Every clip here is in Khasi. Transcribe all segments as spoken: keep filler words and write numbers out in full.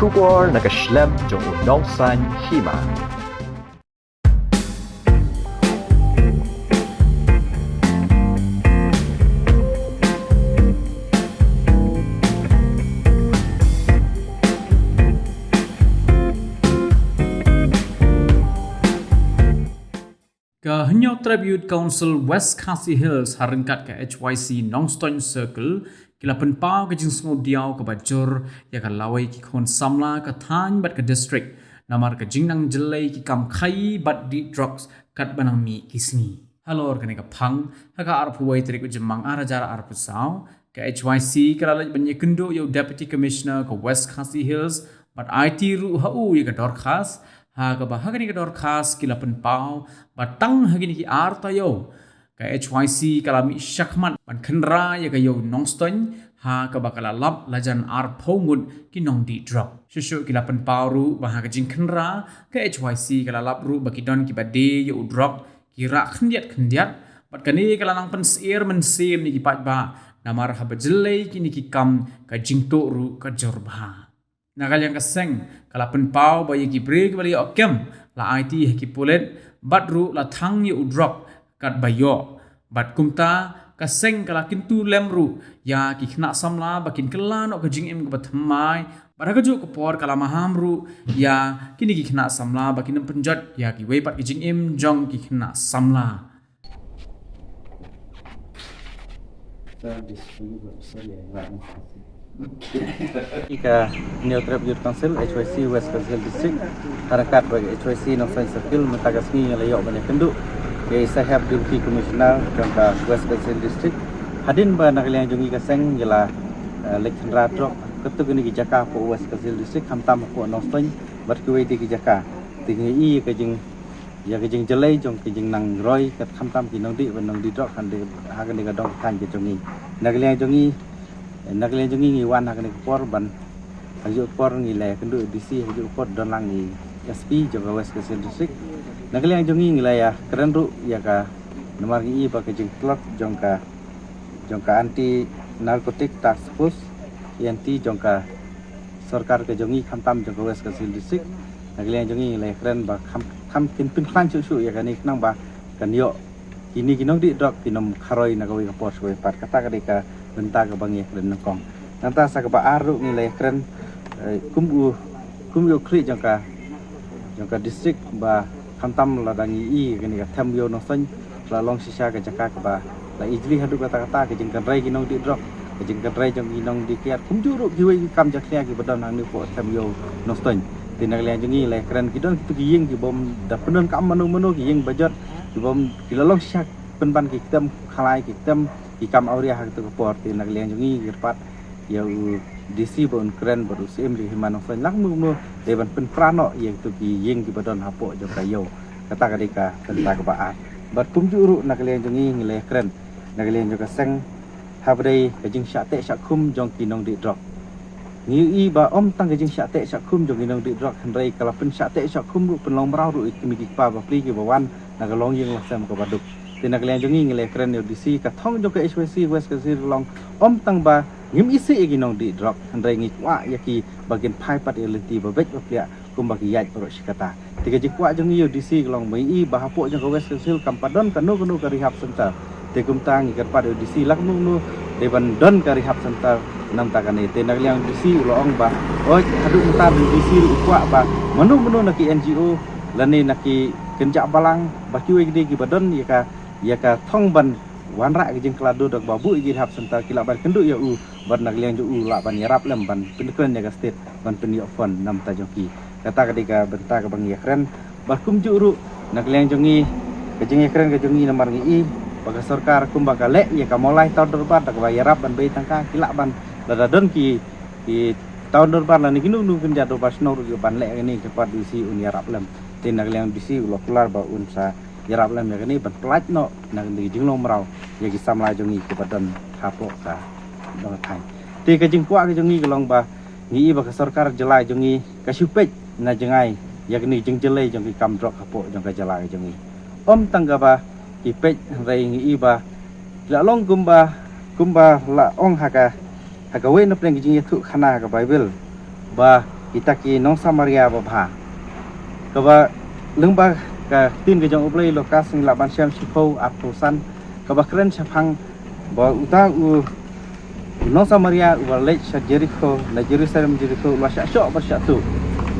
Khubor na ka shlem jong u nongsan hima. Ka Hynñiewtrep Youth Council West Khasi Hills ha ryngkat ka H Y C Nongstoiñ Circle ki la pynpaw ka jingsngewdiaw kaba jur ïa ka lawei ki khun samla ka thaiñ bad ka district namar ka jingnang jyllei ki kam khaïi bad dih drugs katba nang mih ki sngi. Halor kane ka phang, ha ka arphew wei tarik u Jymmang ar hajar arphew saw, ka H Y C ka la leit ban ïakynduh ïa u Deputy Commissioner ka West Khasi Hills bad aiti ruh ha u ïa ka dorkhas, ha kaba ha kane ka dorkhas ki la pynpaw ba tang ha kine ki ar taïew ka H Y C ka la mih shakhmat ban khynra ïa ka ïew Nongstoiñ, ha kaba ka la lap lajan arphew ngut ki nongdih drok. Shuh shuh ki la pynpaw ruh ba ha ka jingkhynra ka H Y C ka la lap ruh ba ki don kiba die ïa u drok, ki rah khyndiat khyndiat, bad kane ka la nang pynsyier mynsiem ïa ki paidbah namar haba jyllei kine ki kam ka jingtuh ruh ka jur bha. Na ka liang ka seng ka la pynpaw ba ïa ki briew kiba la ïoh kem la aiti ha ki pulit bad ruh la thang ïa u drok katba ïoh. Bad kumta ka seng ka la kyntu lem ruh ïa ki khynnah samla ba kin kylla noh ka jingim kaba thymmai, bad ha kajuh ka por ka la maham ruh ïa kine ki khynnah samla ba kin ym pynjot ïa kiwei pat ki jingim jong ki khynnah samla. Ka Hynñiewtrep Youth Council, H Y C West Khasi Hills District, ha ryngkat bad ka H Y C Nongstoiñ Circle, mynta ka sngi ngi la ïoh ban ïakynduh ïa i Saheb Deputy Commissioner jong ka West Khasi Hills District. Hadien ba na ka liang jong ngi ka seng ngi la, eh, leit khynra drok katto katne ki jaka hapoh West Khasi Hills District, khamtam hapoh Nongstoiñ bad kiwei de ki jaka. Te ngi i ka jing ïa ka jingjyllei jong ka jingnang roi kat khamtam ki nongdih bad nongdih drok ha kane ka dong ka thaiñ ka jong ngi. Na ka liang jong ngi, na ka liang jong ngi ngi wan ha kane ka por ban, ha kajuh ka por ngi la ïakynduh D C, ha kajuh ka por don lang i S P jong ka West Khasi Hills District. Na ka liang jong ngi ngi la ïakren ruh ïa ka, namar ngi i ba ka jingtlot jong ka, jong ka Anti Narcotic Task Force, A N T, jong ka sorkar ka jong ngi khamtam jong ka West Khasi Hills District. Na ka liang jong ngi ngi la ïakren ba kham, kham kin pynkhlaiñ shuh shuh ïa kane khnang ba kan ïoh kine ki nongdih drok kin ym kharoi na kawei ka por sha kawei pat. Kata ka dei ka bynta kaba ngi ïakren nyngkong. Nangta sa kaba ar ruh ngi la ïakren, eh, kum u, kum u khlieh jong ka, jong ka district ba khamtam lada ngi i kane ka them ïew Nongstoiñ, la long shisha ka jaka kaba la ijli haduh katta katta, ka jingkynrei ki nongdih drok, ka jingkynrei jong ki nongdih kiad, kumjuh ruh kiwei ki kam jakhlia kiba don hangne hapoh them ïew Nongstoiñ. Te na ka liang jong ngi la ïakren ki don kito ki ïing kibym da pyndonkam mano mano, ki ïing bajot kibym, ki la long shisha pynban ki ktem khalai, ki ktem ki kam awria ha kato ka por. Te na ka liang jong ngi ngi kyrpad ïa u D C ba un kren bad u Syiem ri hima Nongstoiñ, lano mano dei ban pynpra noh ïa kito ki ïing kiba don hapoh jong ka ïew. Kata ka dei ka bynta kaba ar. Bad kumjuh ruh na ka liang jong ngi ngi la ïakren na ka liang jong ka seng, haba dei ka jingshah teh shah khum jong ki nongdih drok. Ngi i ba ym tang ka jingshah teh shah khum jong ki nongdih drok, hynrei ka la pynshah teh shah khum ruh, pynlong mraw ruh ïa ki kmie ki kpa bapli kiba wan na ka longïing longsem kaba duk. Te na ka liang jong ngi ngi la ïakren ïa u D C, ka thong jong ka H Y C West Khasi Hills ka long, ym tang ba ngim isih ïa ki nongdih drok, hynrei ngi kwah ïa ki ba kin phai pat ïa lynti ba beit ba pliah kumba ki ïaid baroh shi katta. Te ka jingkwah jong ngi ïa u D C ka long ba ngi i ba hapoh jong ka West Khasi Hills kam pat don kano kano ka rehab center. Te kumta ngi kyrpad ïa u D C lano mano dei ban don ka rehab center namar kane. Te na ka liang u D C u la ong ba, oi, haduh mynta u D C ruh u kwah ba mano mano na ki N G O lane na ki kynjah balang, ba kiwei ki dei kiba don ïa ka, ïa ka thong ban wanrah ka jingkylla dur da kaba buh ïa ki rehab center, ki lah ban kynduh ïa u, bad na ka liang jong u lah ban ïarap lem ban pynkren ïa ka state ban pynïoh fund namar jong ki. Kata ka dei ka bynta kaba ngi ïakren. Bad kumjuh ruh na ka liang jong ngi, ka jingïakren ka jong ngi namar ngi i ba ka sorkar kumba ka leh ïa ka mawlai town dorbar da kaba ïarap ban bei tyngka, ki lah ban, lada don ki, ki town dorbar lane kino kino kynja dorbar shnong ruh ki ban leh kane, ka pat D C un ïarap lem. Te na ka liang D C u la kular ba un sa ïarap lem ïa kane ban pyllait noh na kane ka jinglong mraw ïa ki samla jong ngi kiba don hapoh ka dong thaiñ. Te ka jingkwah ka jong ngi ka long ba ngi i ba ka sorkar jylla jong ngi ka shu peit na jngai ïa kane ka jingjyllei jong ki kam drok hapoh jong ka jylla ka jong ngi. Ym tang kaba ki peit, hynrei ngi i ba la long kumba, kumba la ong ha ka, ha kawei na pdeng ka jingïathuh khana ha ka Baibl ba kita ki nong Samaria babha. Kaba lyngba ka ktien ka jong U Blei Lukas ngi lah ban shem shiphew arphew san, kaba kren shaphang ba uta u, u nong Samaria uba leit sha Jerikho, na Jerusalem Jerikho, u la shah shoh bad shah tuh.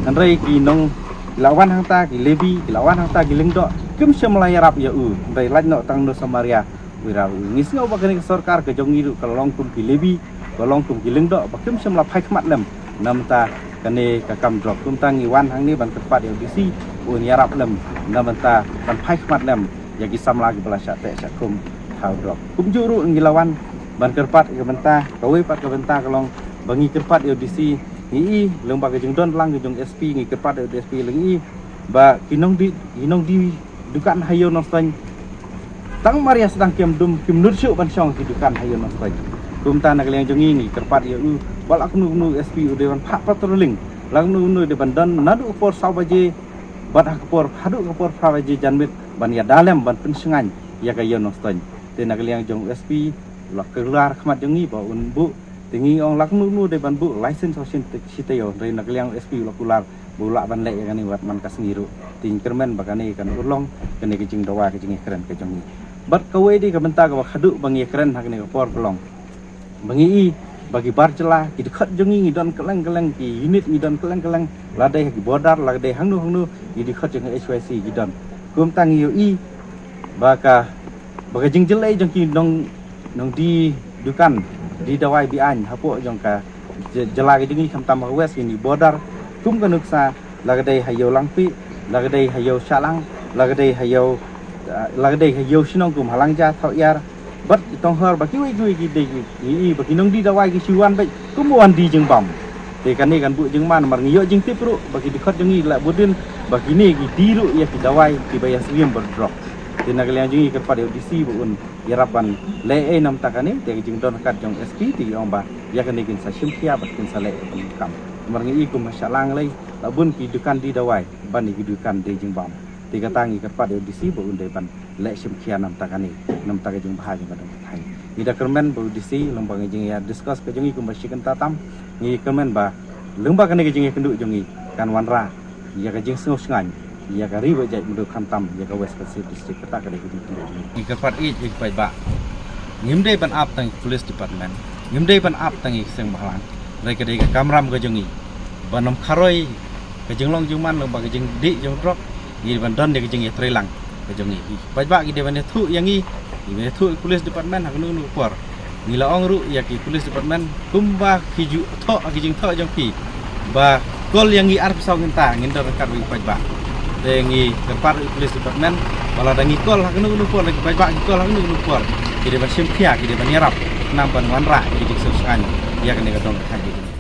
Hynrei ki nong, ki la wan hangta ki Lebi, ki la wan hangta ki lyngdoh, kim shym la ïarap ïa u. Hynrei lait noh tang u nong Samaria u ïarap ïa u. Ngi sngew ba kane ka sorkar ka jong ngi ruh ka long kum ki Lebi, ka long kum ki lyngdoh ba kim shym la phai khmat lem. Na bynta kane ka kam drok. Kumta ngi wan hangne ban kyrpad ïa u D C, un ïarap lem na bynta ban phai khmat lem ïa ki samla kiba la shah teh shah khum ha u drok. Kumjuh ruh ngi la wan ban kyrpad ïa ka bynta, kawei pat ka bynta ka long ba ngi kyrpad ïa u D C, ngi i lyngba ka jingdon lang ka jong S P, ngi kyrpad ïa u S P, ngi i ba ki nongdie, ki nongdie dukan ha Ïew Nongstoiñ, tang mar ïa sdang kem dum, kim nud shuh ban shong ki dukan ha Ïew Nongstoiñ. Kumta na ka liang jong ngi ngi kyrpad ïa u ba la kano kano S P u dei ban phah patrolling, la kano kano u dei ban don naduh ka por saw baje bad ha ka por, haduh ka por phra baje janmiet ban ïada lem ban pynshngaiñ ïa ka Ïew Nongstoiñ. Te na ka liang jong u S P u la kular khmat jong ngi ba un buh. Te ngi ong la kano kano u dei ban buh license ha shin te, shi taïew. Hynrei na ka liang u S P u la kular ba u lah ban leh ïa kane wat man ka sngi ruh. Te ngi kyrmen ba kane kan urlong kane ka jingdawa ka jingïakren ka jong ngi. Bad kawei de ka bynta kaba khadduh ba ngi ïakren ha kane ka por ka long ba ngi i ba ki bar jylla, ki dkhot jong ngi ngi don kylleng kylleng, ki unit ngi don kylleng kylleng, la dei ha ki border, la dei hangno hangno, ki dkhot jong H Y C ki don. Kumta ngi ïohi ba ka, ba ka jingjyllei jong ki nong, nongdie dukan die dawai be-aiñ hapoh jong ka jy-, jylla ka jong ngi, khamtam ha ka West, kine border, kum ka nuksa, la ka dei ha Ïew Langpih, la ka dei ha Ïew Shahlang, la ka dei ha Ïew, ah, la ka dei ha Ïew Shnong kum ha Langja, Thawiar, bad ki Tonghor, ba kiwei kiwei ki dei ki, ki, ba ki nongdie dawai ki shu wan beit kum wan die jingbam. Te kane kan buh jingma namar ngi ïoh jingtip ruh ba ki dkhot jong ngi la bud dien ba kine ki die ruh ïa ki dawai kiba ïasyriem bad drok. Te na ka liang jong ngi kyrpad ïa u D C ba un ïarap ban leh ei na bynta kane, te ka jingdon kat jong S P te ki ong ba ïa kane kin sa shim khia bad kin sa leh ïa kane ka kam. Namar ngi i kum ha Shahlang lei la bun ki dukan die dawai ban ïa ki dukan die jingbam. Te kata ngi kyrpad ïa u D C ba un dei ban leh shim khia na bynta kane, na bynta ka jingbha jong ka dong ka thaiñ. Ngi da kyrmen ba u D C lyngba ka jingïa discuss ka jong ngi kumba shi kynta tam, ngi kyrmen ba lyngba kane ka jingïakynduh jong ngi kan wanrah ïa ka jingsngew shngaiñ ïa ka ri ba ïeit, mutdur khamtam ïa ka West Khasi Hills District. Kata ka dei ka jingkynduh jong ngi. Ngi kyrpad ïa ki paidbah, ngim dei ban ap tang ïa ka police department, ngim dei ban ap tang ïa ka seng bhalang, hynrei ka dei ka kamram ka jong ngi ban ym kharoi ka jinglong jingman lyngba ka jingdih jong drok. Ngi dei ban don ïa ka jingïatreilang ka jong ngi. Ki paidbah ki dei ban ïathuh ïa ngi, ki dei ban ïathuh ïa ka police department ha kano kano ka por. Ngi la ong ruh ïa ki police department kumba ki ju thoh ha ki jingthoh jong ki ba call ïa ngi arphew saw kynta, ngin don ryngkat bad ki paidbah. Te ngi kyrpad ïa ka police department ba lada ngi call ha kano kano ka por, lada ki paidbah ki call ha kano kano ka por, ki dei ban shim khia, ki dei ban ïarap khnang ban wanrah ïa ka jingsngew shngaiñ ïa kane ka dong ka thaiñ.